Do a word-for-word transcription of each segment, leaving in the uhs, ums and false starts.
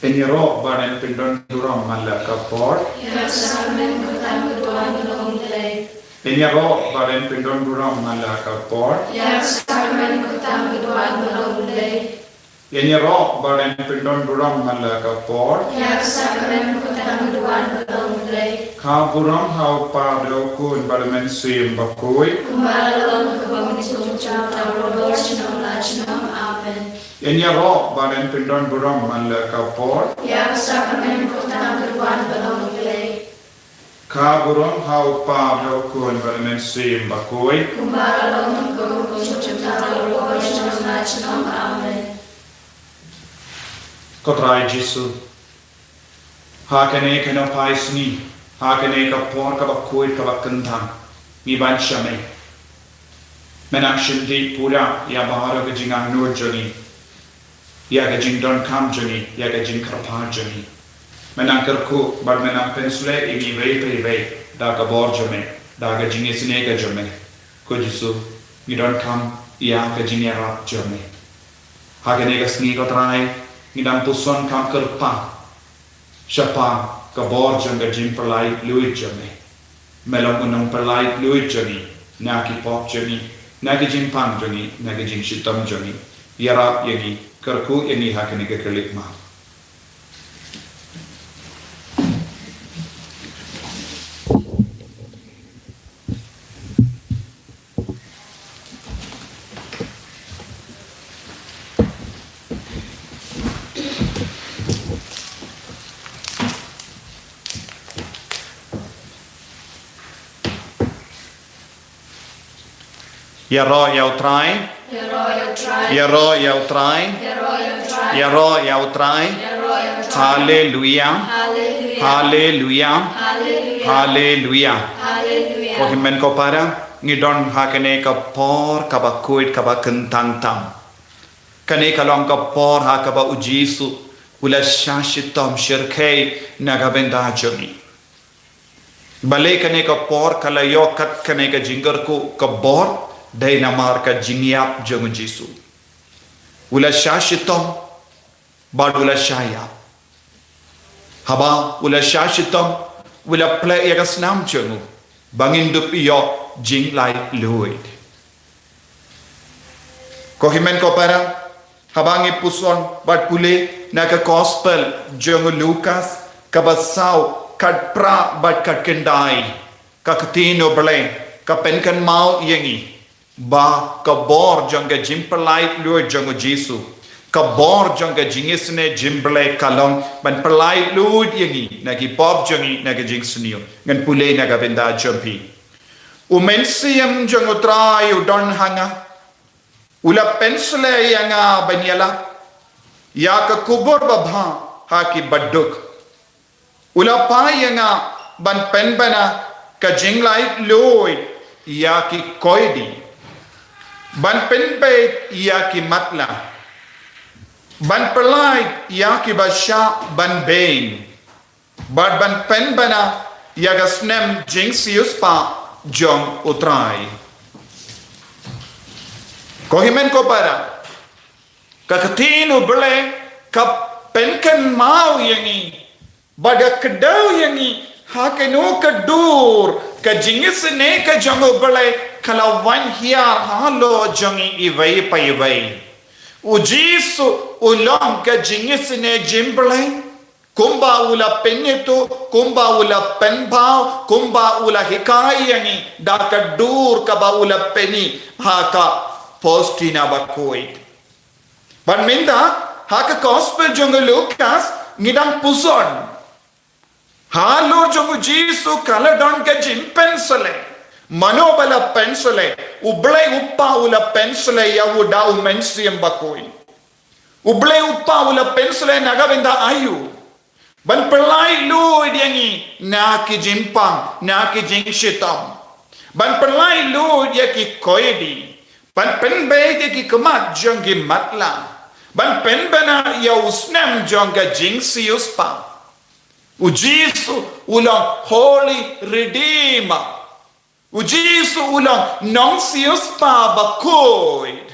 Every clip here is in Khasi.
Ïaroh ba ren pyndon burom man la ka por. Ïa ka sakramen kyrtang ka duwan ka long U Blei. Ïaroh ba ren pyndon burom man la ka por. Ïa ka sakramen kyrtang ka duwan ka long U Blei. Ïaroh ba ren pyndon burom man la ka por. Ïa ka sakramen kyrtang ka duwan ka long U Blei. Ka burom ha U Kpa bad U Khun bad U Mynsiem Bakhuid. Kumba la long ha kaba mynta, junom junom, ha ka por junom la junom. Amen. Ïaroh ba ren pyndon burom man la ka por. Ïa ka sakramen kyrtang ka duwan ka long U Blei. Ka burom ha U Kpa bad U Khun bad U Mynsiem Bakhuid. Kumba la long ha kaba mynta, junom junom, ha ka por junom la junom. Amen. Ko Trai Jisu, ha kane ka nongpynsngi, ha kane ka por kaba khuid kaba kyntang, ngi ban sha Me. Men nang shim dih pura ïa baroh ka jingangnud jong ngi, ïa ka jingdonkam jong ngi, ïa ka jingkyrpad jong ngi. Men nang kyrkhu bad men nang pynsleh ïa ngi iwei pa iwei da ka bor jong Me, da ka jingisynei ka jong Me. Ko Jisu, ngi donkam ïa ka jingïarap jong Me. Ha kane ka sngi ko Trai, ngi dang puson kham kyrpad shaphang ka bor jong ka jingpynlait luid jong Me. Me long U Nongpynlait luid jong ngi, na ki pop jong ngi, na ki jingpang jong ngi, na ki jingshitom jong ngi. Ïarap ïa ngi, kyrkhu ïa ngi ha kane ka khyllipmat. Ïaroh ïa U Trai. Ïaroh ïa U Trai. Ïaroh ïa U Trai. Ïaroh ïa U Trai. Haleluia. Haleluia. Haleluia. Ko hynmen ko para, ngi don ha kane ka por kaba khuid kaba kyntang tam. Kane ka long ka por ha kaba U Jisu u la shah shitom shyrkhei na ka bynta jong ngi. Balei kane ka por ka la ïoh kat kane ka jingkyrkhu ka bor? Dei namar ka jingïap jong U Jisu. U la shah shitom bad u la shah ïap. Haba u la shah shitom, u la plie ïa ka snam jong u ba ngin dup ïoh jinglaitluid. Ko hynmen ko para, haba ngi puson bad pule na ka Gospel jong u Lukas, kaba saw, khatphra bad khatkhyndai, ka Ktien U Blei ka pynkynmaw ïa ngi ba ka bor jong ka jingpynlaitluid jong U Jisu, ka bor jong ka jingisynei jingblei ka long ban pynlaitluid ïa ngi na ki pop jong ngi, na ka jingsniew. Ngan pule na ka bynta jong phi. U Mynsiem jong U Trai u don ha nga. U la pynsleh ïa nga ban ïalap ïa ka khubor babha ha ki baduk. U la phah ïa nga ban pynbna ka jinglaitluid ïa ki koidi, ban pynbeit ïa ki matlah, ban pynlait ïa kiba shah ban beiñ, bad ban pynbna ïa ka snem jingsiewspah jong U Trai. Ko hynmen ko para, ka Ktien U Blei ka pynkynmaw ïa ngi bad ka kdew ïa ngi ha kano ka dur ka jingisynei ka jong U Blei ka la wan hiar halor jong ngi iwei pa iwei. U Jisu u long ka jingisynei jingblei. Kumba u la pynithuh, kumba u la pynpaw, kumba u la hikai ïa ngi da ka dur kaba u la pyni ha ka Postina Bakhuid. Bad mynta ha ka Gospel jong u Lukas ngi dang puson halor jong U Jisu ka la don ka jingpynsleh. Mano ba la pynsleh? U Blei U Kpa u la pynsleh ïa u da U Mynsiem Bakhuid. U Blei U Kpa u la pynsleh na ka bynta aïu? Ban pynlaitluid ïa ngi na ki jingpang, na ki jingshitom. Ban pynlaitluid ïa ki koidi. Ban pynbeit ïa ki khmat jong ki matlah. Ban pynbna ïa u snem jong ka jingsiewspah. U Jisu u long Holy Redeemer. U Jisu u long Nongsiewspah Bakhuid.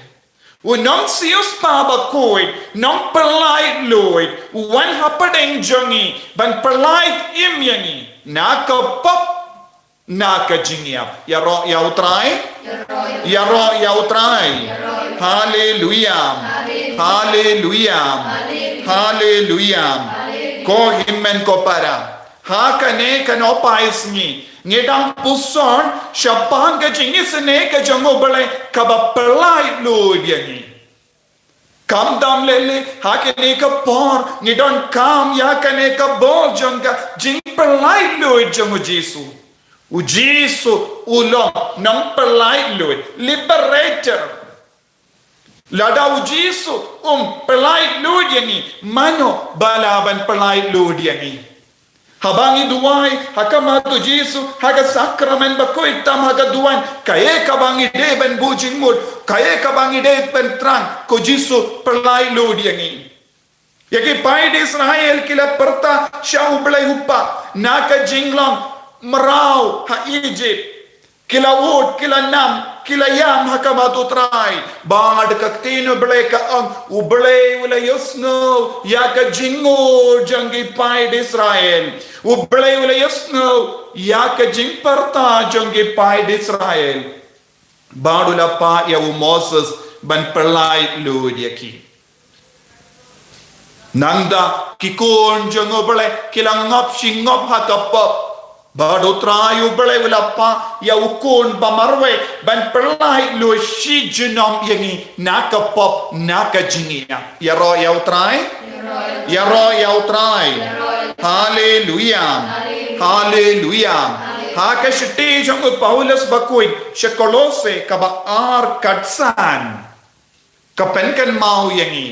U nongsiewspah bakhuid, nongpyllait luid, u wan hapdeng jong ngi, ban pyllait im ïa ngi, na ka pop, na ka jingïap. Ïaroh ïa u Trai. Ïaroh ïa u Trai. Haleluya. Haleluya. Haleluya. Ko hynmen ko para, ha kane ka nohpeit sngi, ngi dang puson shaphang ka jingisynei ka jong U Blei kaba pyllait luid ïa ngi. Khamtam lei lei, ha kane ka por, ngi donkam ïa kane ka bor jong ka jingpyllait luid jong U Jisu. U Jisu u long nongpyllait luid, liberator. Lada U Jisu um pyllait luid ïa ngi, mano ba lah ban pyllait luid ïa ngi? Haba ngi duwai ha khmat U Jisu, ha ka sakramen bakhuid tam ha ka duwan, kaei kaba ngi dei ban buh jingmut, kaei kaba ngi dei ban thrang, ko Jisu pyllait luid ïa ngi. Ïa ki paid Israel ki la pyrta sha U Blei U Kpa na ka jinglong mraw ha Egypt. Ki la ud, ki la nam, ki la ïam ha khmat U Trai. Bad ka ktien U Blei ka ong, U Blei u la ïohsngew ïa ka jingngud jong ki paid Israel. U Blei u la ïohsngew ïa ka jingpyrta jong ki paid Israel. Bad u la pah ïa u Moses ban pyllait luid ïa ki. Nangta ki khun jong U Blei ki la ngop shi ngop ha ka pop. Bad U Trai U Blei u la pah ïa u khun ba marwei ban pyllait luid shi junom ïa ngi na ka pop, na ka jingïap. Ïaroh ïa U Trai. Ïaroh ïa U Trai. Haleluya. Haleluya. Ha ka shithi jong u Paulus bakhuid sha Kolose kaba ar khatsan, ka pynkynmaw ïa ngi.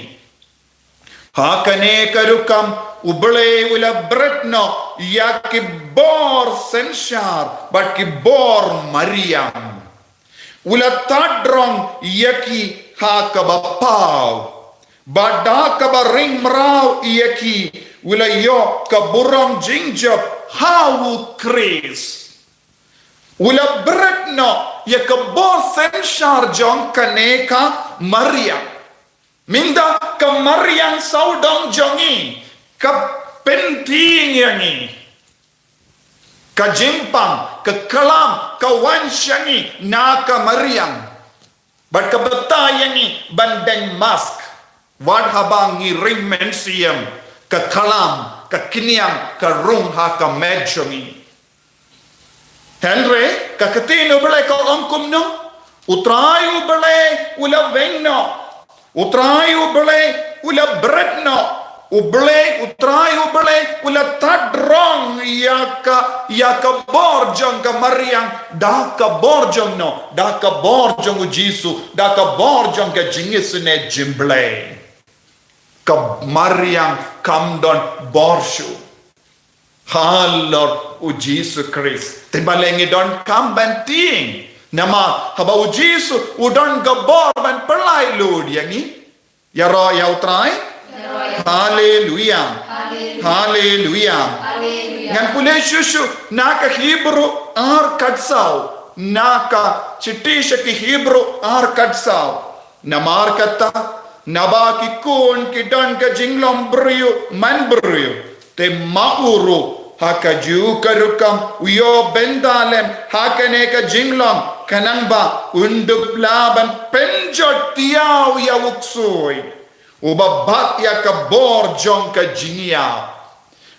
Ha kane ka rukom U Blei u la bret noh ïa ki bor synshar bad ki bor mariang. U la tad rong ïa ki ha kaba paw, bad da kaba ring mraw ïa ki u la ïoh ka burom jingjop ha U Khrist. U la bret noh ïa ka bor synshar jong kane ka mariang. Mynta ka mariang sawdong jong ngi ka pyntieng ïa ngi. Ka jingpang, ka khlam, ka wan sha ngi na ka mariang. Bad ka batai ïa ngi ban deng mask wat haba ngi ring mynsiem, ka khlam, ka kniang, ka rung ha ka met jong ngi. Hynrei ka ktien U Blei ka ong kumno? U Trai U Blei u la weng noh. U Trai U Blei u la bret noh. U Blei, U Trai U Blei u la tad rong ïa ka, ïa ka bor jong ka mariang da ka bor jong no, da ka bor jong U Jisu, da ka bor jong ka jingisynei jong U Blei. Ka mariang kam don bor shuh halor U Jisu Khrist. Te balei ngi donkam ban tieng? Namar haba U Jisu u don ka bor ban pyllait luid ïa ngi. Ïaroh ïa U Trai. Haleluya. Haleluya. Ngan pule shuh shuh na ka Hebru ar khatsaw, na ka shithi sha ki Hebru ar khatsaw. Namar kata, naba ki khun ki don ka jinglong briew man briew, te ma u ruh ha kajuh ka rukom u ïoh bynta lem ha kane ka jinglong, khnang ba un dup lah ban pynjot thiaw ïa u ksuid uba bat ïa ka bor jong ka jingïap.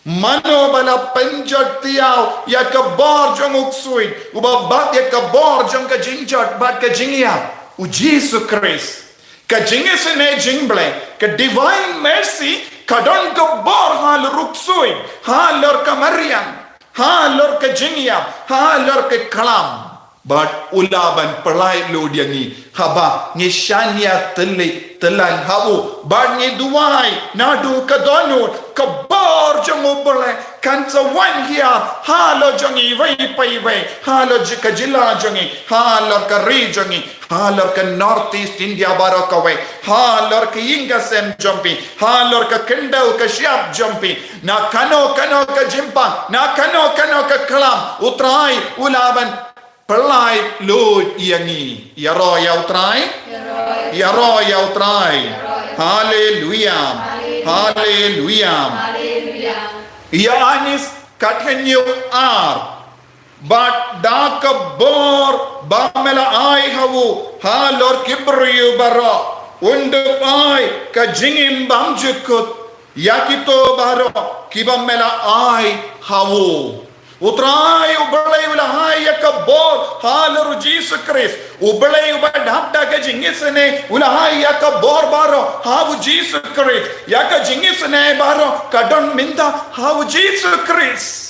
Mano ba la pynjot thiaw ïa ka bor jong u ksuid uba bat ïa ka bor jong ka jingjot bad ka jingïap? U Jisu Khrist. Ka jingisynei jong U Blei, ka divine mercy, ka don ka bor halor u ksuid, halor ka mariang, halor ka jingïap, halor ka khlam. Bad u lah ban pyllait luid ïa ngi haba ngi shaniah tylli tyllan ha u bad ngi duwai naduh ka dohnud, ka bor jong U Blei kan sa wan hiar halor jong ngi iwei pa iwei, halor ka jylla jong ngi, halor ka ri jong ngi, halor ka North East India baroh kawei, halor ka ïing ka sem jong phi, halor ka khyndew ka shyiap jong phi, na kano kano ka jingpang, na kano kano ka khlam, U Trai u lah ban pyllait luid ïa ngi. Ïaroh ïa U Trai. Ïaroh ïa U Trai. Haleluia. Haleluia. Ïa Anis khathynñiew ar. Bad da ka bor ba me la ai ha u halor ki briew baroh, un da ai ka jingim bymjukut ïa kito baroh kiba me la ai ha u. U Trai U Blei u la ai ïa ka bor halor U Jisu Khrist. U Blei uba dap da ka jingisynei u la ai ïa ka bor baroh ha U Jisu Khrist. Ïa ka jingisynei baroh ka don mynta ha U Jisu Khrist.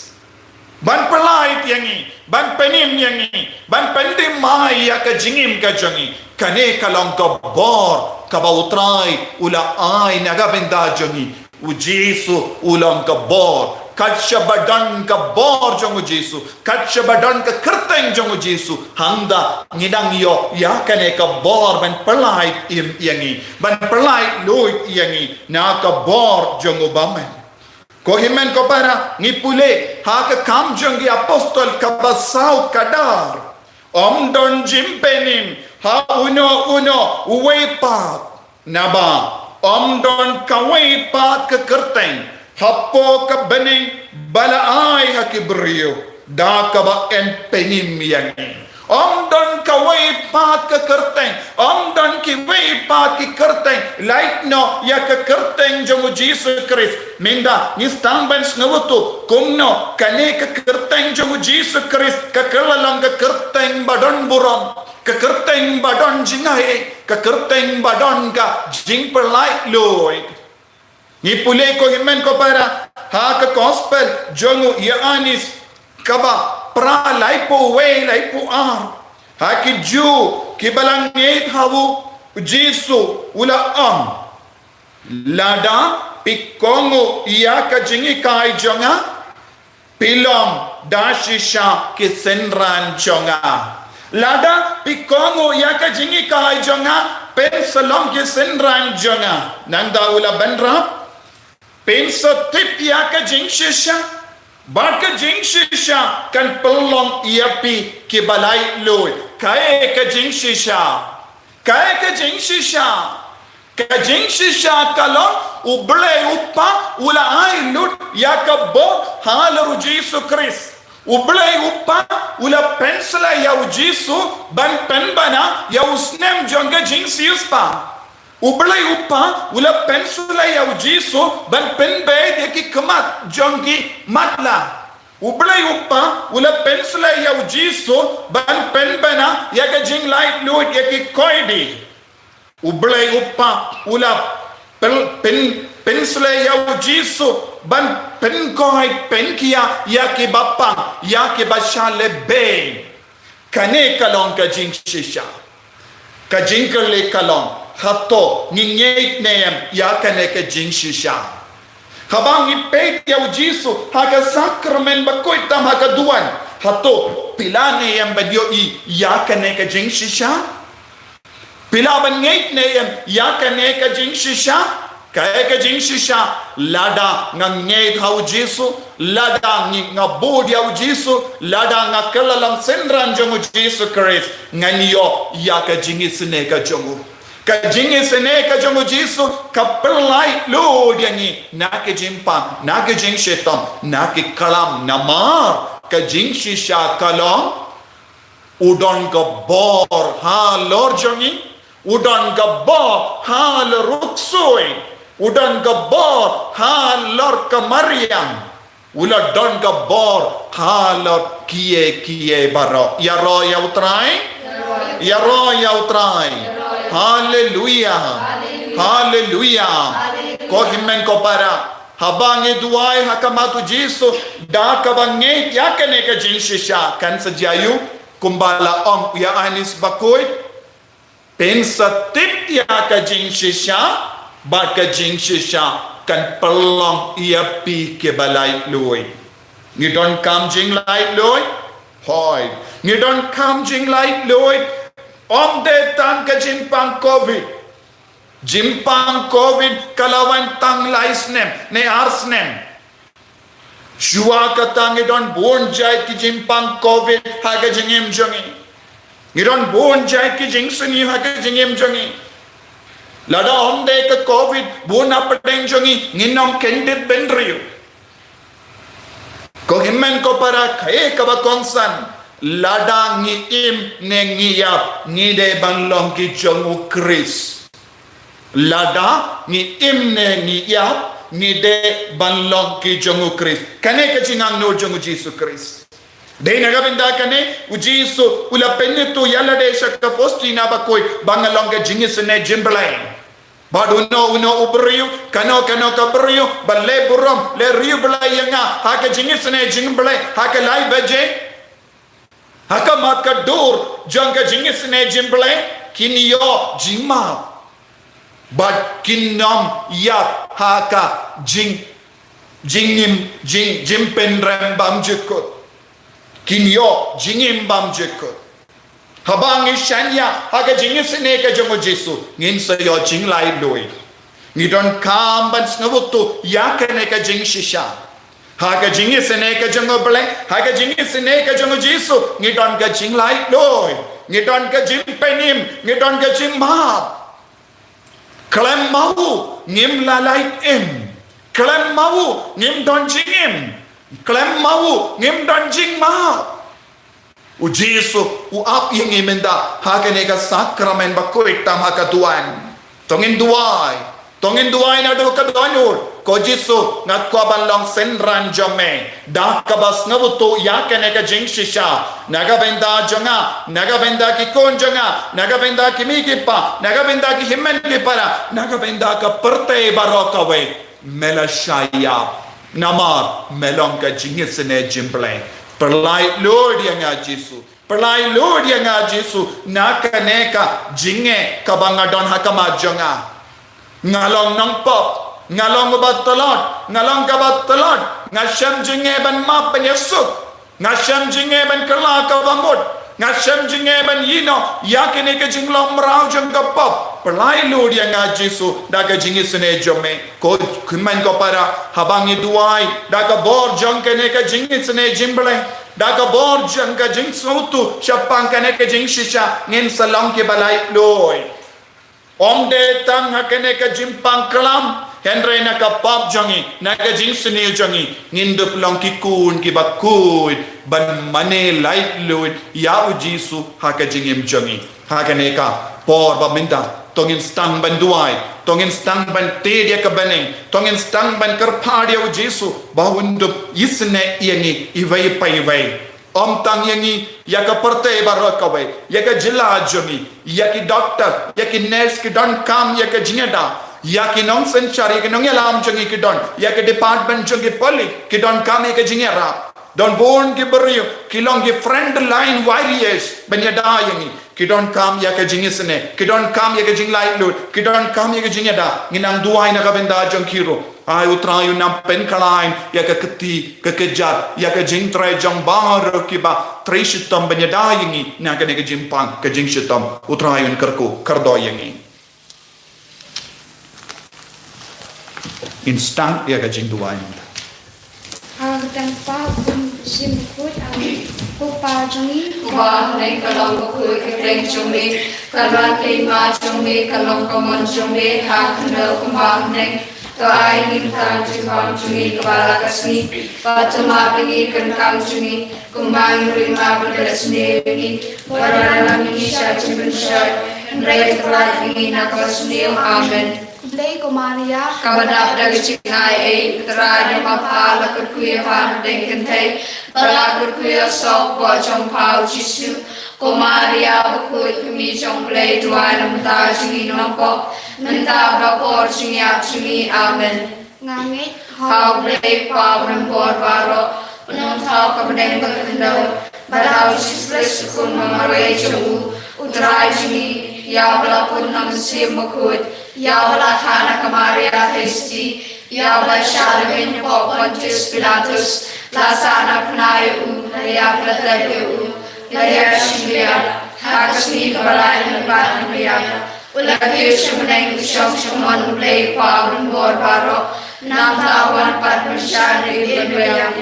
Ban pyllait ïa ngi, ban pynim ïa ngi, ban pyndem ïa ka jingim ka jong ngi. Kane ka long ka bor kaba U Trai u la ai na ka bynta jong ngi. U Jisu u long ka bor. Kat shaba don ka bor jong U Jisu, kat shaba don ka kyrteng jong U Jisu, hangta ngi dang ïoh ïa kane ka bor ban pyllait im ïa ngi, ban pyllait luid ïa ngi na ka bor jong U Bamon. Ko hynmen ko para, ngi pule ha Ki Kam jong ki Apostol kaba saw, kaba ar. Ym don jingpynim ha uno uno uwei pat, naba ym don kawei pat ka kyrteng hapoh ka bneng ba la ai ha ki briew da kaba yn pynim ïa ngi. Ym don kawei pat ka kyrteng, ym don kiwei pat ki kyrteng, lait noh ïa ka kyrteng jong U Jisu Khrist. Mynta ngi sdang ban sngewthuh kumno kane ka kyrteng jong U Jisu Khrist ka kylla long ka kyrteng ba don burom, ka kyrteng ba don jingaiei, ka kyrteng ba don ka jingpyllait luid. Ngi pule ko hynmen ko para ha ka Gospel jong u Ïoannis kaba phra, laiphew wei laiphew ar. Ha ki Jiw kiba la ngeit ha u, U Jisu u la ong, lada phi kohnguh ïa ka jinghikai jong nga, phi long da shisha ki synran jong nga. Lada phi kohnguh ïa ka jinghikai jong nga, phin sa long ki synran jong nga. Nangta u la bynrap, phin sa tip ïa ka jingshisha, bad ka jingshisha kan pynlong ïa phi kiba laitluid. Kaei ka jingshisha? Kaei ka jingshisha? Ka jingshisha ka long U Blei U Kpa u la ai lut ïa ka bor halor U Jisu Khrist. U Blei U Kpa u la pynsleh ïa U Jisu ban pynbna ïa u snem jong ka jingsiewspah. U Blei U Kpa u la pynsleh ïa U Jisu ban pynbeit ïa ki khmat jong ki matlah. U Blei U Kpa u la pynsleh ïa U Jisu ban pynbna ïa ka jinglaitluid ïa ki koidi. U Blei U Kpa u la pyn, pyn, pynsleh ïa U Jisu ban pynkoit pynkhia ïa kiba pang, ïa kiba shah lehbeiñ. Kane ka long ka jingshisha. Ka jingkylli ka long, hato ngi ngeit ne em ïa kane ka jingshisha? Haba ngi peit ïa U Jisu ha ka sakramen bakhuid tam ha ka duwan, hato phi la ne em ban ïohi ïa kane ka jingshisha? Phi lah ban ngeit ne em ïa kane ka jingshisha? Kaei ka jingshisha? Lada nga ngeit ha U Jisu, lada ngi, nga bud ïa U Jisu, lada nga kylla long synran jong U Jisu Khrist, ngan ïoh ïa ka jingisynei ka jong u. Ka jingisynei ka jong U Jisu ka pyllait lut ïa ngi na ki jingpang, na ki jingshitom, na ki klam, namar ka jingshisha ka long, u don ka bor halor jong ngi, u don ka bor halor u ksuid, u don ka bor halor ka mariang, u la don ka bor halor kiei kiei baroh. Ïaroh ïa U Trai. Ïaroh ïa U Trai. Haleluia. Haleluia. Ko hynmen ko para, haba ngi duwai ha khmat U Jisu da kaba ngeit ïa kane ka jingshisha, kan sa jia aiu? Kumba la ong u Ïoannis bakhuid, phin sa tip ïa ka jingshisha, bad ka jingshisha kan pynlong ïa phi kiba laitluid. Ngi donkam jinglaitluid? Hooid, ngi donkam jinglaitluid. Ym dei tang ka jingpang covid. Jingpang covid ka la wan tang lai snem ne ar snem. Shuwa kata ngi don bun jait ki jingpang covid ha ka jingim jong ngi. Ngi don bun jait ki jingsniew ha ka jingim jong ngi. Lada ym dei ka covid bun hapdeng jong ngi, ngin ym kyndit bynriew. Ko hynmen ko para, kaei kaba kongsan, lada ngi im ne ngi ïap, ngi dei ban long ki jong u Khrist. Lada ngi im ne ngi ïap, ngi dei ban long ki jong u Khrist. Kane ka jingangnud jong u Jisu Khrist. Dei na ka bynta kane u Jisu u la pynithuh ïa lade sha ka Palestina bakhuid ba nga long ka jingisynei jingblei. Bad uno uno u briew, kano kano ka briew ba leh burom, leh riewblei ïa nga ha ka jingisynei jingblei ha ka lai baje, ha ka mat ka dur jong ka jingisynei jingblei, kin ïoh jingmap. Bad kin ym ïap ha ka jing, jingim, jing, jingpynrem bymjukut. Kin ïoh jingim bymjukut. Haba ngi shaniah ha ka jingisynei ka jong u Jisu, ngin sa ïoh jinglaitluid. Ngi donkam ban sngewthuh ïa kane ka jingshisha. Ha ka jingisynei ka jong u Blei, ha ka jingisynei ka jong u Jisu, ngi don ka jinglaitluid, ngi don ka jingpynim, ngi don ka jingmap. Khlem ma u ngim la lait im. Khlem ma u ngim don jingim. Khlem ma u ngim don jingmap. U Jisu u ap ïa ngi mynta ha kane ka sakramen bakhuid tam ha ka duwan. To ngin duwai. To ngin duwai naduh ka dohnud. Ko Jisu, nga kwah ban long synran jong me da kaba sngewthuh ïa kane ka jingshisha na ka bynta jong nga, na ka bynta ki khun jong nga, na ka bynta ki mei ki pa, na ka bynta ki hynmen ki para, na ka bynta ka pyrthei baroh kawei. Me la shah ïap namar me long ka jingisynei jingblei. Pynlaitluid ïa nga Jisu. Pynlaitluid ïa nga Jisu na kane ka jingeh kaba nga don ha khmat jong nga. Nga long nongpop, nga long uba tlot, nga long kaba tlot. Nga shem jingeh ban map ban ïasuk. Nga shem jingeh ban kylla kaba mut. Nga shem jingeh ban ïehnoh ïa kane ka jinglong mraw jong ka pop. Pynlaitluid ïa nga Jisu da ka jingisynei jong me. Ko hynmen ko para, haba ngi duwai da ka bor jong kane ka jingisynei jingblei, da ka bor jong ka jingsngewthuh shaphang kane ka jingshisha, ngin sa long kiba laitluid. Ym dei tang ha kane ka jingpang klam, hynrei na ka pop jong ngi, na ka jingsniew jong ngi, ngin dup long ki khun kiba khuid ban mane laitluid ïa u Jisu ha ka jingim jong ngi. Ha kane ka por ba mynta, to ngin sdang ban duwai, to ngin sdang ban tied ïa ka bneng, to ngin sdang ban kyrpad ïa u Jisu ba un dup isynei ïa ngi iwei pa iwei. Ym tang ïa ngi, ïa ka pyrthei baroh kawei, ïa ka jylla jong ngi, ïa ki doktor, ïa ki nurse ki donkam ïa ka jingïada, ïa ki nongsynshar, ïa ki nongïalam jong ngi ki don, ïa ka department jong ki pulit ki donkam ïa ka jingïarap. Don bun ki briew ki long ki front line warriors ban ïada ïa ngi. Ki donkam ïa ka jingisynei, ki donkam ïa ka jinglaitluid, ki donkam ïa ka jingïada. Ngin nang duwai na ka bynta jong ki ruh. Ai U Trai un nang pynkhlaiñ ïa ka kti, ka kjat, ïa ka jingtrei jong baroh kiba trei shitom ban ïada ïa ngi na kane ka jingpang, ka jingshitom. U Trai un kyrkhu kyrdoh ïa ngi. Ngin sdang ïa ka jingduwai mynta. Ha ka kyrteng Kpa, Khun, Mynsiem Bakhuid. Amen. Ko Pa jong ngi uba ha bneng, ka long bakhuid ka kyrteng jong me, ka long ka hima jong me, ka long ka mon jong me ha khyndew kumba ha bneng. To ai ngin mynta ka jingbam jong ngi kaba la ka sngi, bad to map ïa ngi ka kam jong ngi, kumba ngi ruh ngi map ïa kiba isynei ïa ngi. Bad wat lam ïa ngi sha jingpynshoi, hynrei to pynlait ïa ngi na kaba sniew. Amen. Khublei ko Maria, kaba dap da ka jingai ei, U Trai u don bad pha, la kyrkhu ïa pha hapdeng ki kynthei, bad la kyrkhu ïa u soh ka kpoh jong pha U Jisu. Ko Maria bakhuid, ka Kmie jong U Blei, duwai na ka bynta jong ngi ki nongpop, mynta bad ha ka por jingïap jong ngi. Amen. Nga ngeit ha U Blei Kpa, U Nongpynim baroh, U Nongthaw ka bneng bad ka khyndew, bad ha U Jisu Khrist U Khun ba marwei jong u, U Trai jong ngi, ïa uba la pun na U Mynsiem Bakhuid, ïa uba la kha na ka Maria Theisotti, ïa uba la shah lyngngoh ha u Pontius Pilatus, la sah na bnai ïa u, la ïap la tep ïa u, la ïaid sha shiliang, ha ka sngi kaba lai, la leit bad na ka ïap. U la kiew sha bneng, u shong sha ka mon U Blei Kpa Uba Donbor Baroh. Nangta u wan pat ban shad ïa ki bymbiang.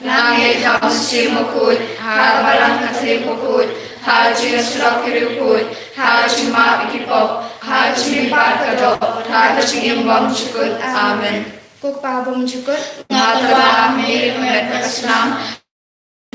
Nga ngeit ha U Mynsiem Bakhuid, ha ka Balang Katholik bakhuid, ha ka jingïasyllok ki riewkhuid, ha ka jingmap ïa ki pop, ha ka jingmihpat ka doh, ha ka jingim bymjukut. Amen. Ko Kpa bymjukut, nga tyrwa ha me ka met bad ka snam,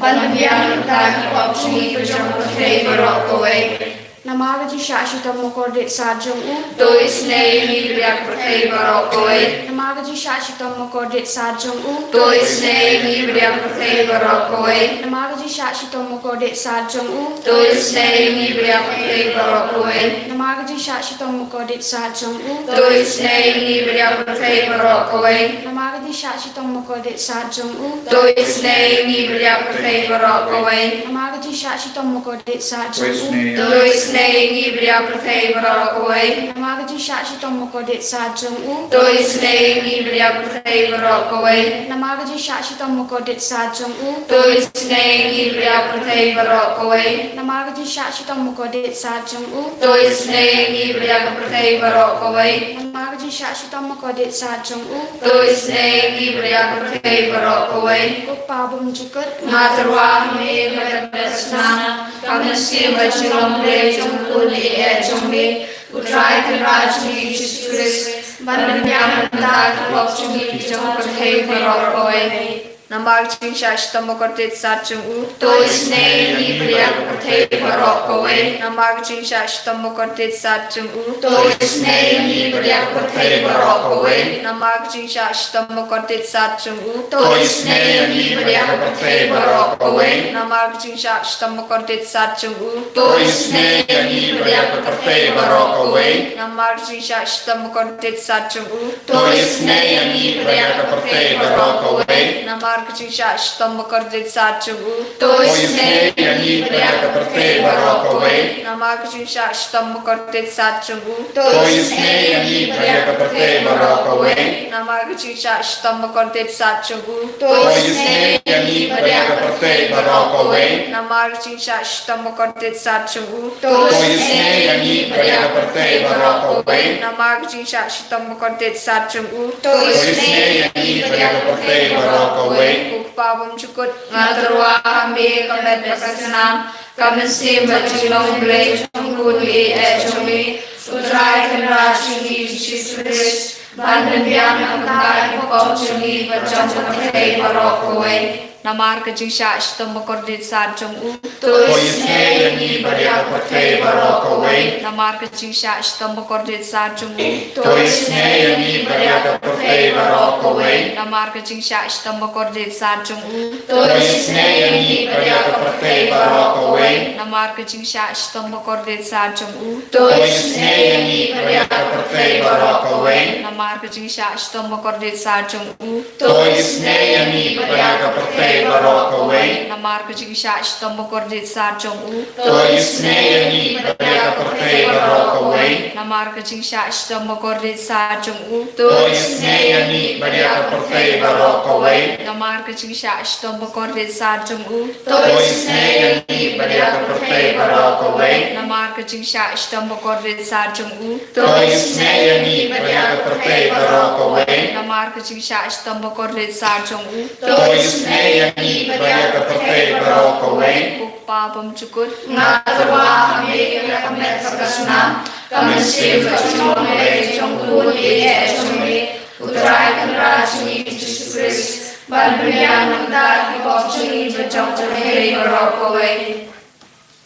ban pynbiang na ka bynta ki pop jong ngi bad jong ka pyrthei baroh kawei. Namar ka jingshah shitom bakordit sad jong u, to isynei ïa ngi bad ïa ka pyrthei baroh kawei. Namar ka jingshah shitom bakordit sad jong u, to isynei ïa ngi bad ïa ka pyrthei baroh kawei. Namar ka jingshah shitom bakordit sad jong u, to isynei ïa ngi bad ïa ka pyrthei baroh kawei. Namar ka jingshah shitom bakordit sad jong u, to isynei ïa ngi bad ïa ka pyrthei baroh kawei. Namar ka jingshah shitom bakordit sad jong u, to isynei ïa ngi bad ïa ka pyrthei baroh kawei. Namar ka jingshah shitom bakordit sad jong u, to isynei ïa ngi bad ïa ka pyrthei baroh kawei. Namar ka jingshah shitom bakordit sad jong u, to isynei ïa ngi bad ïa ka pyrthei baroh kawei. Namar ka jingshah shitom bakordit sad jong u, to isynei ïa ngi bad ïa ka pyrthei baroh kawei. Namar ka jingshah shitom bakordit sad jong u, to isynei ïa ngi bad ïa ka pyrthei baroh kawei. Namar ka jingshah shitom bakordit sad jong u, to isynei ïa ngi bad ïa ka pyrthei baroh kawei. Ko Kpa bymjukut, nga tyrwa ha me ka met bad ka snam, ka mynsiem bad jinglong Blei jong U Khun ba ïeit jong me, U Trai Kynrad jong ngi Jisu Khrist, ban pynbiang na ka bynta ki pop jong ngi bad jong ka pyrthei baroh kawei. Namar ka jingshah shitom bakordit sad jong u, to isynei ïa ngi bad ïa ka pyrthei baroh kawei. Namar ka jingshah shitom bakordit sad jong u, to isynei ïa ngi bad ïa ka pyrthei baroh kawei. Namar ka jingshah shitom bakordit sad jong u, to isynei ïa ngi bad ïa ka pyrthei baroh kawei. Namar ka jingshah shitom bakordit sad jong u, to isynei ïa ngi bad ïa ka pyrthei baroh kawei. Namar ka jingshah shitom bakordit sad jong u, to isynei ïa ngi bad ïa ka pyrthei baroh kawei. Namar ka jingshah shitom bakordit sad jong u, to isynei ïa ngi bad ïa ka pyrthei baroh kawei. Namar ka jingshah shitom bakordit sad jong u, to isynei ïa ngi bad ïa ka pyrthei baroh kawei. Namar ka jingshah shitom bakordit sad jong u, to isynei ïa ngi bad ïa ka pyrthei baroh kawei. Namar ka jingshah shitom bakordit sad jong u, to isynei ïa ngi bad ïa ka pyrthei baroh kawei. Namar ka jingshah shitom bakordit sad jong u, to isynei ïa ngi bad ïa ka pyrthei baroh kawei. Ko Kpa bymjukut, nga tyrwa ha me ka met bad ka snam, ka mynsiem bad jinglong Blei jong U Khun ba ïeit jong me, U Trai Kynrad jong ngi Jisu Khrist, ban pynbiang na ka bynta ki pop jong ngi bad jong ka pyrthei baroh kawei. Namar ka jingshah shitom bakordit sad jong u, to isynei ïa ngi bad ïa ka pyrthei baroh kawei. Namar ka jingshah shitom bakordit sad jong u, to isynei ïa ngi bad ïa ka pyrthei baroh kawei. Namar ka jingshah shitom bakordit sad jong u, to isynei ïa ngi bad ïa ka pyrthei baroh kawei. Namar ka jingshah shitom bakordit sad jong u, to isynei ïa ngi bad ïa ka pyrthei baroh kawei. Namar ka jingshah shitom bakordit sad jong u, to isynei ïa ngi bad ïa ka pyrthei baroh kawei. Namar ka jingshah shitom bakordit sad jong u, to isynei ïa ngi bad ïa ka pyrthei baroh kawei. Namar ka jingshah shitom bakordit sad jong u, to isynei ïa ngi bad ïa ka pyrthei baroh kawei. Namar ka jingshah shitom bakordit sad jong u, to isynei ïa ngi bad ïa ka pyrthei baroh kawei. Namar ka jingshah shitom bakordit sad jong u, to isynei ïa ngi bad ïa ka pyrthei baroh kawei. Namar ka jingshah shitom bakordit sad jong u, to isynei ïa ngi bad ïa ka pyrthei baroh kawei. Ko Kpa bymjukut, nga tyrwa ha me ka met bad ka snam, ka mynsiem bad jinglong Blei jong U Khun ba ïeit jong me, U Trai Kynrad jong ngi Jisu Khrist, ban pynbiang na ka bynta ki pop jong ngi bad jong ka pyrthei baroh kawei.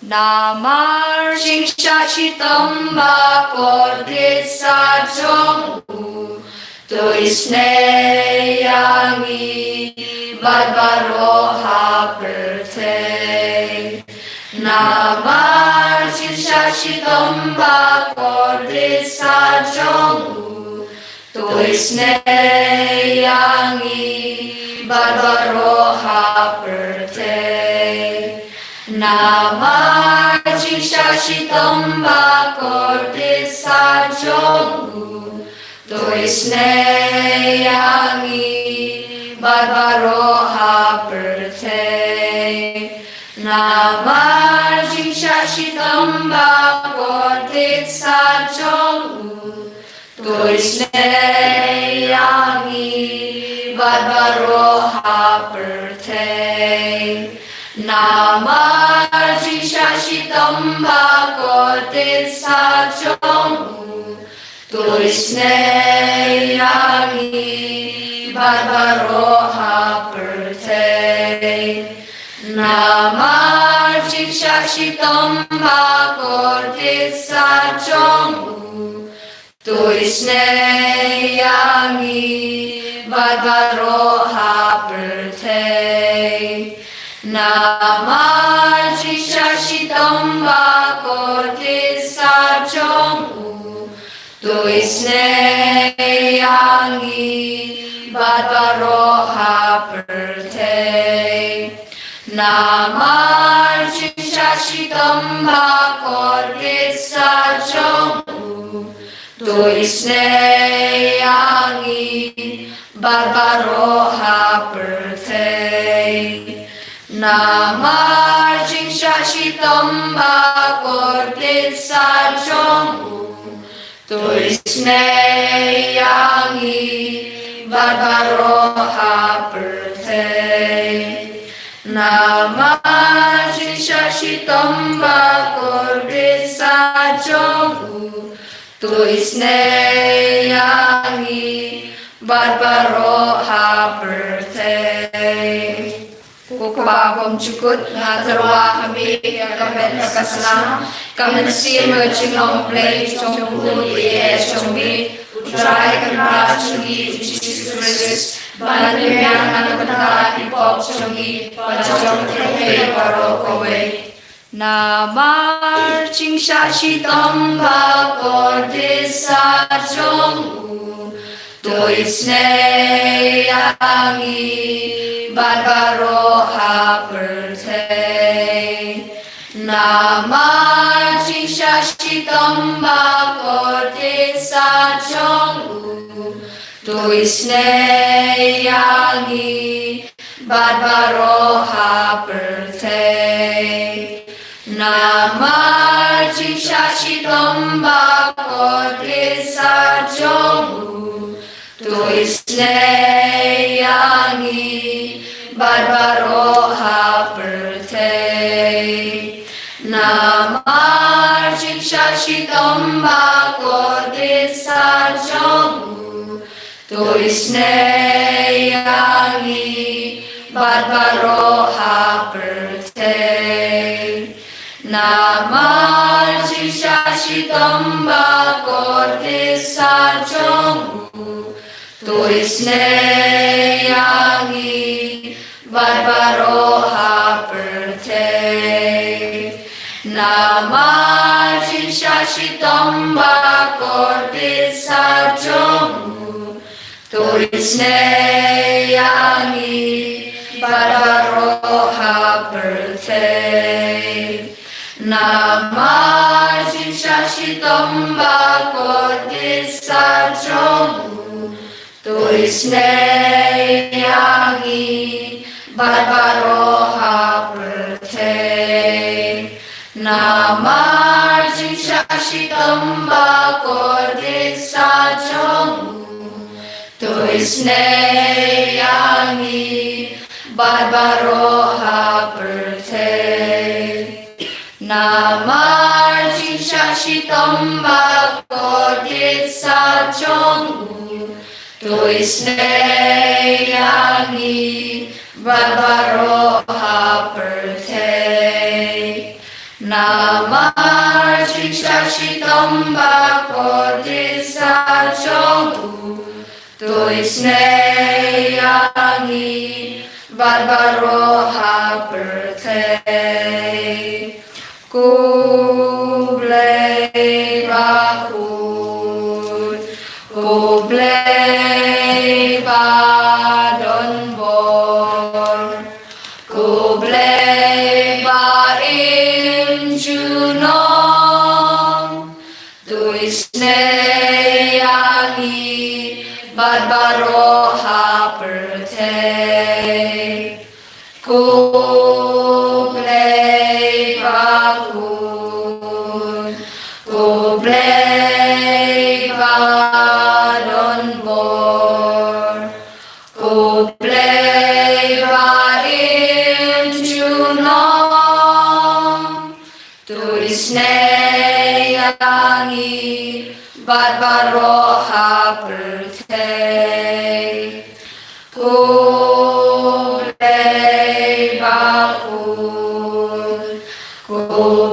Namar jingshah shitom bakordit sad jong u, to isynei ïa ngi bad baroh ha pyrthei. Namar jingshah shitom bakordit sad jong u, to isynei ïa ngi bad baroh ha pyrthei. Namar jingshah shitom bakordit sad jong u, to isynei ïa ngi bad baroh ha pyrthei. Namar jingshah jingshah shitom ba kordit sat jong u, to isynei ïa ngi bad baroh ha pyrthei. Namar jingshah shitom ba kordit sat jong u, to isynei ïa ngi bad baroh ha pyrthei. Namar jingshah shitom ba kordit sat jong u, to isynei ïa ngi bad baroh ha pyrthei. Namar jingshah shitom ba kordit sat jong u, to isynei ïa ngi bad baroh ha pyrthei. Namar jingshah shitom ba kordit sat jong u, to isynei ïa ngi bad baroh ha pyrthei. Namar jingshah shitom ba kordit sat jong u, to isynei ïa ngi bad baroh ha pyrthei. Namar jingshah shitom ba kordit sat jong u, to isynei ïa ngi bad baroh ha pyrthei. Ko Kpa bymjukut, nga tyrwa ha me ïa ka met bad ka snam, ka mynsiem bad jinglong Blei jong u bad ïa jong me, U Trai Kynrad jong ngi Jisu Khrist, ban pynbiang na ka bynta ki pop jong ngi bad jong ka pyrthei baroh kawei. Namar jingshah shitom ba kordit sat jong u, to isynei ïa ngi bad baroh ha pyrthei. Namar jingshah shitom ba kordit sat jong u, to isynei ïa ngi bad baroh ha pyrthei. Namar jingshah shitom ba kordit sat jong u, to isynei ïa ngi bad baroh ha pyrthei. Namar jingshah shitom ba kordit sat jong u, to isynei ïa ngi bad baroh ha pyrthei. Namar jingshah shitom ba kordit sat jong u, to isynei ïa ngi bad baroh ha pyrthei. Namar jingshah shitom ba kordit sat jong u, to isynei ïa ngi bad baroh ha pyrthei. Namar jingshah shitom ba kordit sat jong u, to isynei ïa ngi bad baroh ha pyrthei. Namar jingshah shitom ba kordit sat jong u, to isynei ïa ngi bad baroh ha pyrthei. Namar jingshah shitom ba kordit sat jong u, to isynei ïa ngi bad baroh ha pyrthei. Namar jingshah shitom ba kordit sat jong u, to isynei ïa ngi bad baroh ha pyrthei. Ko Blei bakhuid, ko Blei badon bor, ko Blei ba im junom, to isynei ïa ngi bad baroh ha pyrthei. Ko Blei bakhuid. don bor. Ko Blei ba im junom, to isynei ïa ngi bad baroh ha pyrthei. Ko Blei ba khuid, ko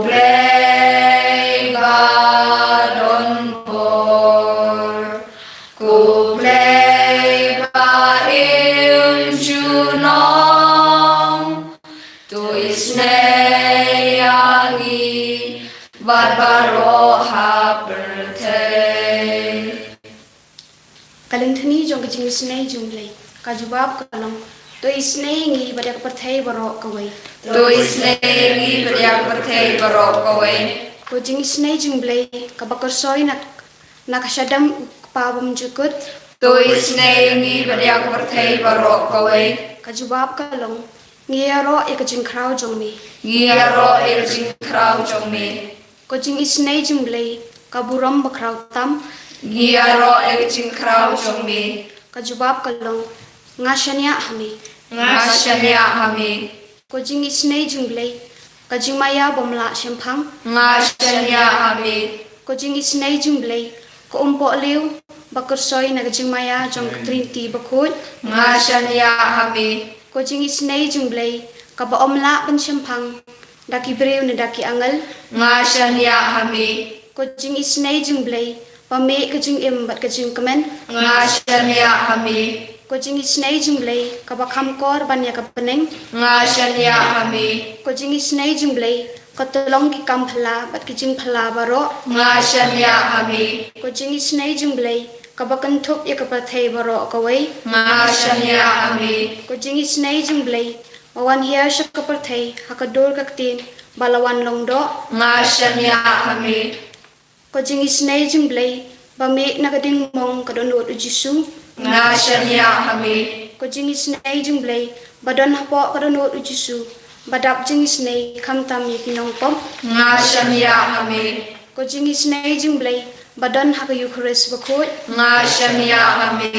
Blei ba don bor, ko Blei ba im junom, to isynei ïa ngi bad baroh ha pyrthei. Ka lyngkhuh jong ka jingisynei jong U Blei. Ka jubab ka long, to isynei ïa ngi bad ïa ka pyrthei baroh kawei. To isynei ïa ngi bad ïa ka pyrthei baroh kawei. Ka jingisynei jong U Blei kaba kyrsoi na, na ka shadem U Kpa bymjukut. To isynei ïa ngi bad ïa ka pyrthei baroh kawei. Ka jubab ka long, ngi ïaroh ïa ka jingkhraw jong me. Ngi ïaroh ïa ka jingkhraw jong me. Ka jingisynei jong U Blei ka burom bakhraw tam. Ngi ïaroh ïa ka jingkhraw jong me. Ka jubab ka long, nga shaniah ha me. Nga shaniah ha me. Ka jingisynei jong U Blei ka jingmaïa bym lah shemphang. Nga shaniah ha me. Ka jingisynei jong U Blei ka umpohliew ba kyrsoi na ka jingmaïa jong ka Trinity bakhuid. Nga shaniah ha me. Ka jingisynei jong U Blei kaba ym lah ban shemphang da ki briew ne da ki angel. Nga shaniah ha me. Ka jingisynei jong U Blei ba mih ka jingim bad ka jingkmen. Nga shaniah ha me. Ka jingisynei jong U Blei kaba kham kor ban ïa ka bneng. Nga shaniah ha me. Ka jingisynei jong U Blei ka tyllong ki kam phylla bad ki jingphylla baroh. Nga shaniah ha me. Ka jingisynei jong U Blei kaba kynthup ïa ka pyrthei baroh kawei. Nga shaniah ha me. Ka jingisynei jong U Blei ba wan hiar sha ka pyrthei ha ka dur ka ktien ba la wan long doh. Nga shaniah ha me. Ka jingisynei jong U Blei ba mih na ka ding mong ka dohnud U Jisu. Nga shaniah ha me. Ka jingisynei jong U Blei ba don hapoh ka dohnud U Jisu ba dap jingisynei khamtam ïa ki nongpop. Nga shaniah ha me. Ka jingisynei jong U Blei ba don ha ka Eukharist bakhuid. Nga shaniah ha me.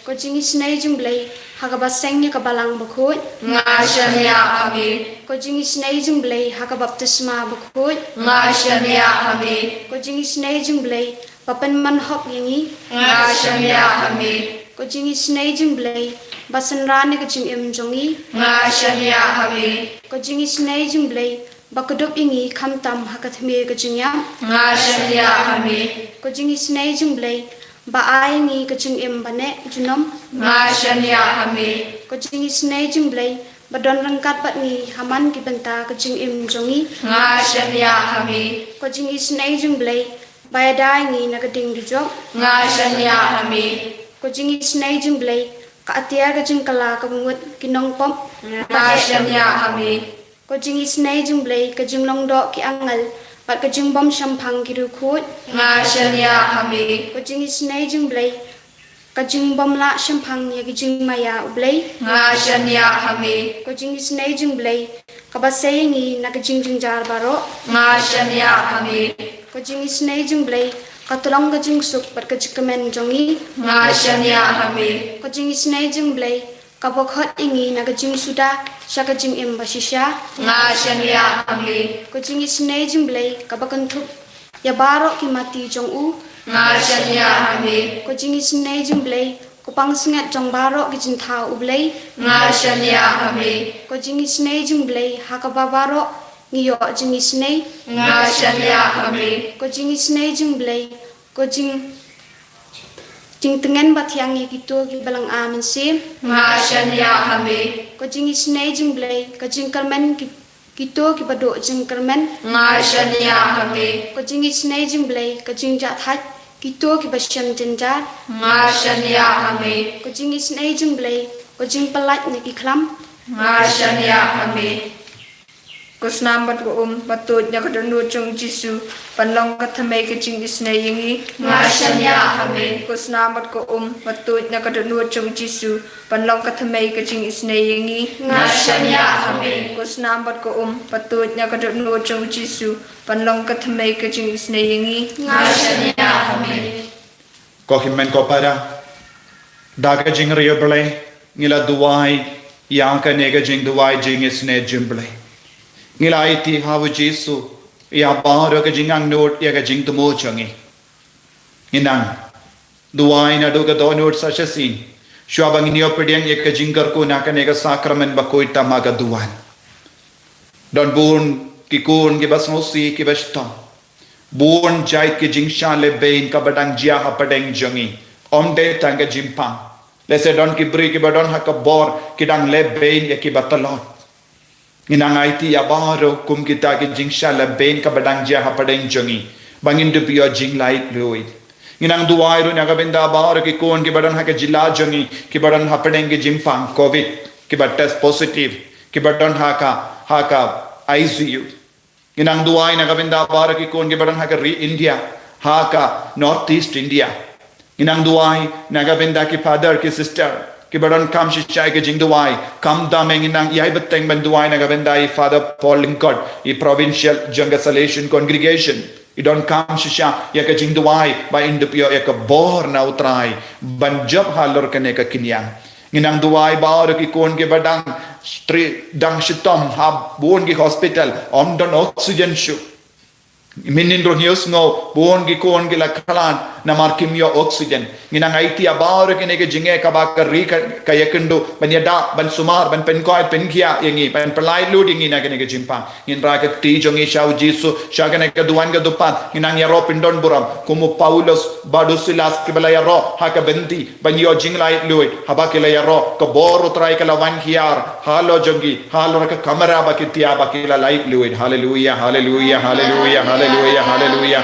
Ka jingisynei jong U Blei ha kaba seng ïa ka balang bakhuid. Nga shaniah ha me. Ka jingisynei jong U Blei ha ka baptisma bakhuid. Nga shaniah ha me. Ka jingisynei jong U Blei ba pynman hok ïa ngi. Nga shaniah ha me. Ka jingisynei jong U Blei ba synran ïa ka jingim jong ngi. Nga shaniah ha me. Ka jingisynei jong U Blei ba kdup ïa ngi khamtam ha ka tmier ka jingïap. Nga shaniah ha me. Ka jingisynei jong U Blei ba ai ïa ngi ka jingim ba neh junom. Nga shaniah ha me. Ka jingisynei jong U Blei ba don ryngkat bad ngi ha man ki bynta ka jingim jong ngi. Nga shaniah ha me. Ka jingisynei jong U Blei ba ïada ïa ngi na ka ding dujok. Nga shaniah ha me. Ka jingisynei jong U Blei ka atiar ka jingkylla kaba ngut ki nongpop. Nga shaniah ha me. Ka jingisynei jong U Blei ka jinglong doh ki angel bad ka jingbym shemphang ki riewkhuid. Nga shaniah ha me. Ka jingisynei jong U Blei ka jingbym lah shemphang ïa ka jingmaïa U Blei. Nga shaniah ha me. Ka jingisynei jong U Blei kaba sei ïa ngi na ka jingjynjar baroh. Nga shaniah ha me. Ka jingisynei jong U Blei ka tyllong ka jingsuk bad ka jingkmen jong ngi. Nga shaniah ha me. Ka jingisynei jong U Blei kaba khot ïa ngi na ka jingsuda sha ka jingim bashisha. Nga shaniah ha me. Ka jingisynei jong U Blei kaba kynthup ïa baroh ki mati jong u. Nga shaniah ha me. Ka jingisynei jong U Blei ka pansngiat jong baroh ki jingthaw U Blei. Nga shaniah ha me. Ka jingisynei jong U Blei ha kaba baroh ngi ïoh jingisynei. Nga shaniah ha me. Ka jingisynei jong U Blei ka jing jingtngen ba thiang ïa kito kiba lynga mynsiem. Nga shaniah ha me. Ka jingisynei jong U Blei ka jingkyrmen ki, kito kiba duh jingkyrmen. Nga shaniah ha me. Ka jingisynei jong U Blei ka jingjahthait kito kiba shem jynjar. Nga shaniah ha me. Ka jingisynei jong U Blei ka jingpyllait na ki khlam. Nga shaniah ha me. Ko snam bad ko um ba tuid na ka dohnud jong U Jisu ban long ka thymmei ka jingisynei ïa ngi. Nga shaniah ha me. Ko snam bad ko um ba tuid na ka dohnud jong U Jisu ban long ka thymmei ka jingisynei ïa ngi. Nga shaniah ha me. Ko snam bad ko um ba tuid na ka dohnud jong U Jisu ban long ka thymmei ka jingisynei ïa ngi. Nga shaniah ha me. Ko hynmen ko para, da ka jingriewblei ngi la duwai ïa kane ka jingduwai jingisynei jong U Blei. Ngi la aiti ha U Jisu ïa baroh ka jingangnud ïa ka jingthmu jong ngi. Ngi nang duwai naduh ka dohnud sa shisien, shuwa ba ngin ïoh pdiang ïa ka jingkyrkhu na kane ka sakramen bakhuid tam ha ka duwan. Don bun ki khun kiba sngewsih, kiba shitom. Bun jait ki jingshah lehbeiñ kaba dang jia hapdeng jong ngi. Ym dei tang ka jingpang. Lehse don ki briew kiba don ha ka bor ki dang lehbeiñ ïa kiba tlot. Ngi nang aiti ïa baroh kum kita ki jingshah lehbeiñ kaba dang jia hapdeng jong ngi, ba ngin dup ïoh jinglaitluid. Ngi nang duwai ruh na ka bynta baroh ki khun kiba don ha ka jylla jong ngi, kiba don hapdeng ki jingpang covid, kiba test positive, kiba don ha ka, ha ka I C U. Ngi nang duwai na ka bynta baroh ki khun kiba don ha ka ri India, ha ka North East India. Ngi nang duwai na ka bynta ki father ki sister kiba donkam shisha ïa ka jingduwai. Khamtam ngi nang ïai bteng ban duwai na ka bynta i Father Paul Lyngkot, i provincial jong ka Salesian Congregation. I donkam shisha ïa ka jingduwai ba in dup ïoh ïa ka bor na U Trai ban jop halor kane ka khñiang. Ngi nang duwai baroh ki khun kiba dang stri-, dang shitom ha bun ki hospital, ym don oxygen shuh. Mynhynnin ruh ngi ïohsngew bun ki khun ki la khlad namar kim ïoh oxygen. Ngi nang aiti ïa baroh kine ki jingeh kaba ka ri ka, ka ïakynduh ban ïada, ban sumar, ban pynkoit, pynkhiah ïa ngi, ban pyllait lut ïa ngi na kane ka jingpang. Ngin rah ka kti jong ngi sha U Jisu, sha kane ka duwan ka dupat. Ngi nang ïaroh pyndonburom kum u Paulus bad u Silas kiba la ïaroh ha ka bynti ban ïoh jinglaitluid. Haba ki la ïaroh, ka bor U Trai ka la wan hiar halor jong ki, halor ka kamra ba ki thiah, ba ki la laitluid. Haleluia, haleluia, haleluia, haleluia, haleluia.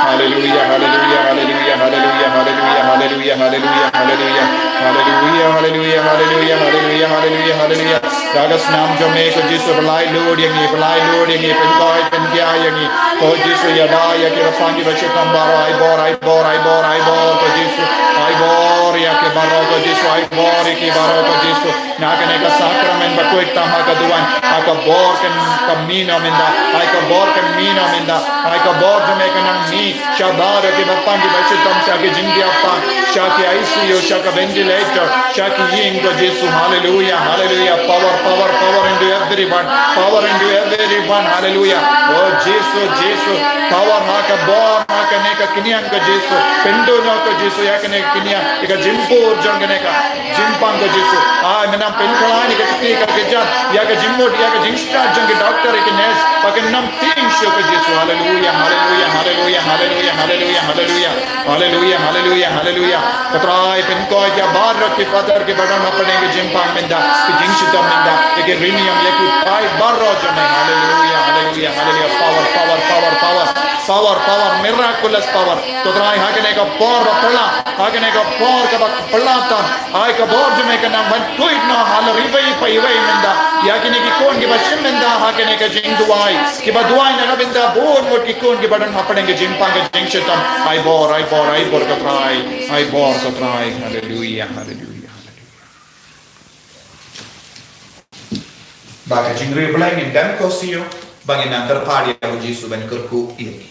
Haleluia, haleluia, haleluia, haleluia, haleluia, haleluia, haleluia, haleluia. Haleluia, haleluia, haleluia, haleluia, haleluia, haleluia. Da ka snam jong me ko Jisu, pyllait lut ïa ngi, pyllait lut ïa ngi, pynkhiah, pynkhiah ïa ngi. Ko Jisu, ïada ïa kiba pang kiba shitom baroh, ai bor, ai bor, ai bor, ai bor, ko Jisu. Ai bor ïa ki baroh, ko Jisu, ai bor ïa ki baroh, ko Jisu. Na kane ka sakramen bakhuid tam ha ka duwan, ai ka bor kan, kan mih noh mynta, ai ka bor kan mih noh mynta, ai ka bor jong me kan nang mih sha baroh kiba pang kiba shitom sha ki jingdiapang, sha ki I C U, sha ka ventilator, sha ki ïing, ko Jisu. Haleluia, haleluia. Power, power, power into everyone. Power into everyone. Haleluia. Oh Jisu, Jisu. Power ha ka bor, ha kane ka khñiang, ko Jisu. Pynduh noh, ko Jisu, ïa kane ka khñiang, ïa ka jingpur jong kane ka jingpang, ko Jisu. Ai, men nang pynkhlaiñ ïa ka kti ka kjat, ïa ka jingmut, ïa ka jingstad jong ki doktor, ïa ki nurse, ba kin ym tieng shuh, ko Jisu. Haleluia, haleluia, haleluia, haleluia, haleluia, haleluia. Haleluia, haleluia, haleluia. Ko Trai, pynkoit ïa baroh ki father kiba don hapdeng ki jingpang mynta, ki jingshitom mynta, ïa ki riewniam, ïa ki paid baroh jong me. Haleluia, haleluia, haleluia. Power, power, power, power. Power, power, miraculous power. Ko Trai, ha kane ka por ba phylla, ha kane ka por kaba phylla tam, ai ka bor jong me kan nang ban tuid noh halor iwei pa iwei mynta. Ïa kine ki khun kiba shim mynta ha kane ka jingduwai, kiba duwai na ka bynta bun ngut ki khun kiba don hapdeng ka jingpang ka jingshitom. Ai bor, ai bor, ai bor, ko Trai. Ai bor, ko Trai. Haleluia, haleluia, haleluia. Ba ka jingriewblei ngin dem ko sio, ba ngin nang kyrpad ïa U Jisu ban kyrkhu ïa ngi.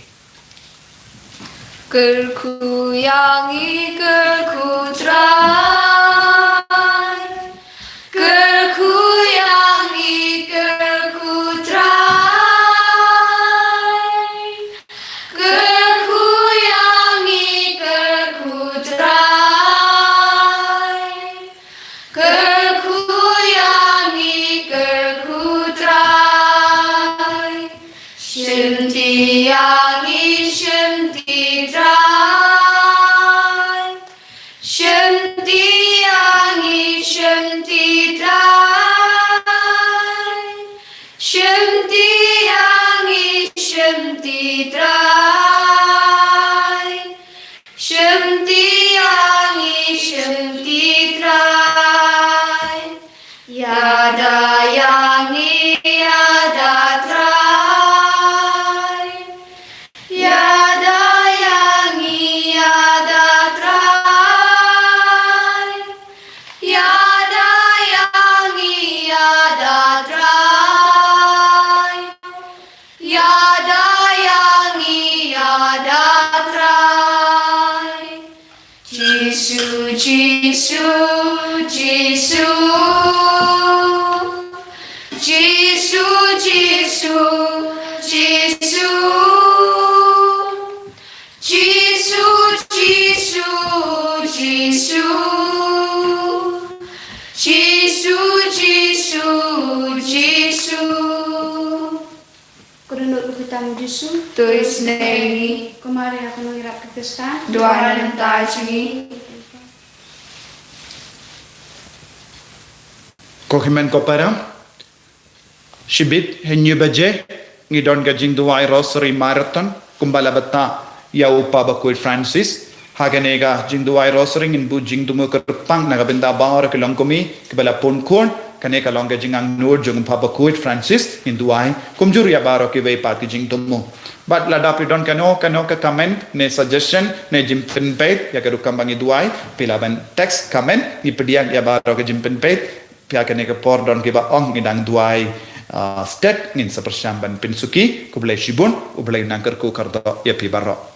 Kyrkhu ïa ngi, kyrkhu Trai. Kyrkhu ïa ngi, kyrkhu Trai. Kyrkhu ïa ngi, kyrkhu Trai. Kyrkhu ïa ngi, kyrkhu Trai. Shimti ïa ngi, shimti Trai. Shimti ïa ngi, shimti Trai. Shimti ïa ngi, shimti Trai. Shimti ïa ngi, shimti Trai. Ïada ïa ngi, ïada Trai. Ïada ïa ngi, ïada Trai. Ïada ïa ngi, ïada Trai. Ïada ïa ngi, Jisu, Jisu, Jisu. Jisu, Jisu, Jisu. Jisu, Jisu, Jisu. Jisu, Jisu, Jisu. Ko don nud ba khuid tam u Jisu. To isynei ïa ngi. Ko Maria, ko nongïarap ka Khrista. Duwai na ka bynta jong ngi. Ko hynmen ko para, shibit hynñiew baje ngi don ka jingduwai Rosary Marathon kumba la batai ïa u Papa bakhuid Francis. Ha kane ka jingduwai Rosary ngin buh jingthmu kyrpang na ka bynta baroh ki longkmie kiba la pun khun. Kane ka long ka jingangnud jong u Papa bakhuid Francis, ngin duwai kumjuh ïa baroh kiwei pat ki jingthmu. Bad lada phi don kano kano ka comment ne suggestion ne jingpynpeit ïa ka rukom ba ngi duwai, phi lah ban text comment, ngi pdiang ïa baroh ka jingpynpeit. Phi ïa kane ka por don kiba ong ngi dang duwai, ah, stet, ngin sa pyrshang ban pynsuki. Khublei shibun, U Blei un nang kyrkhu kyrdoh ïa phi baroh.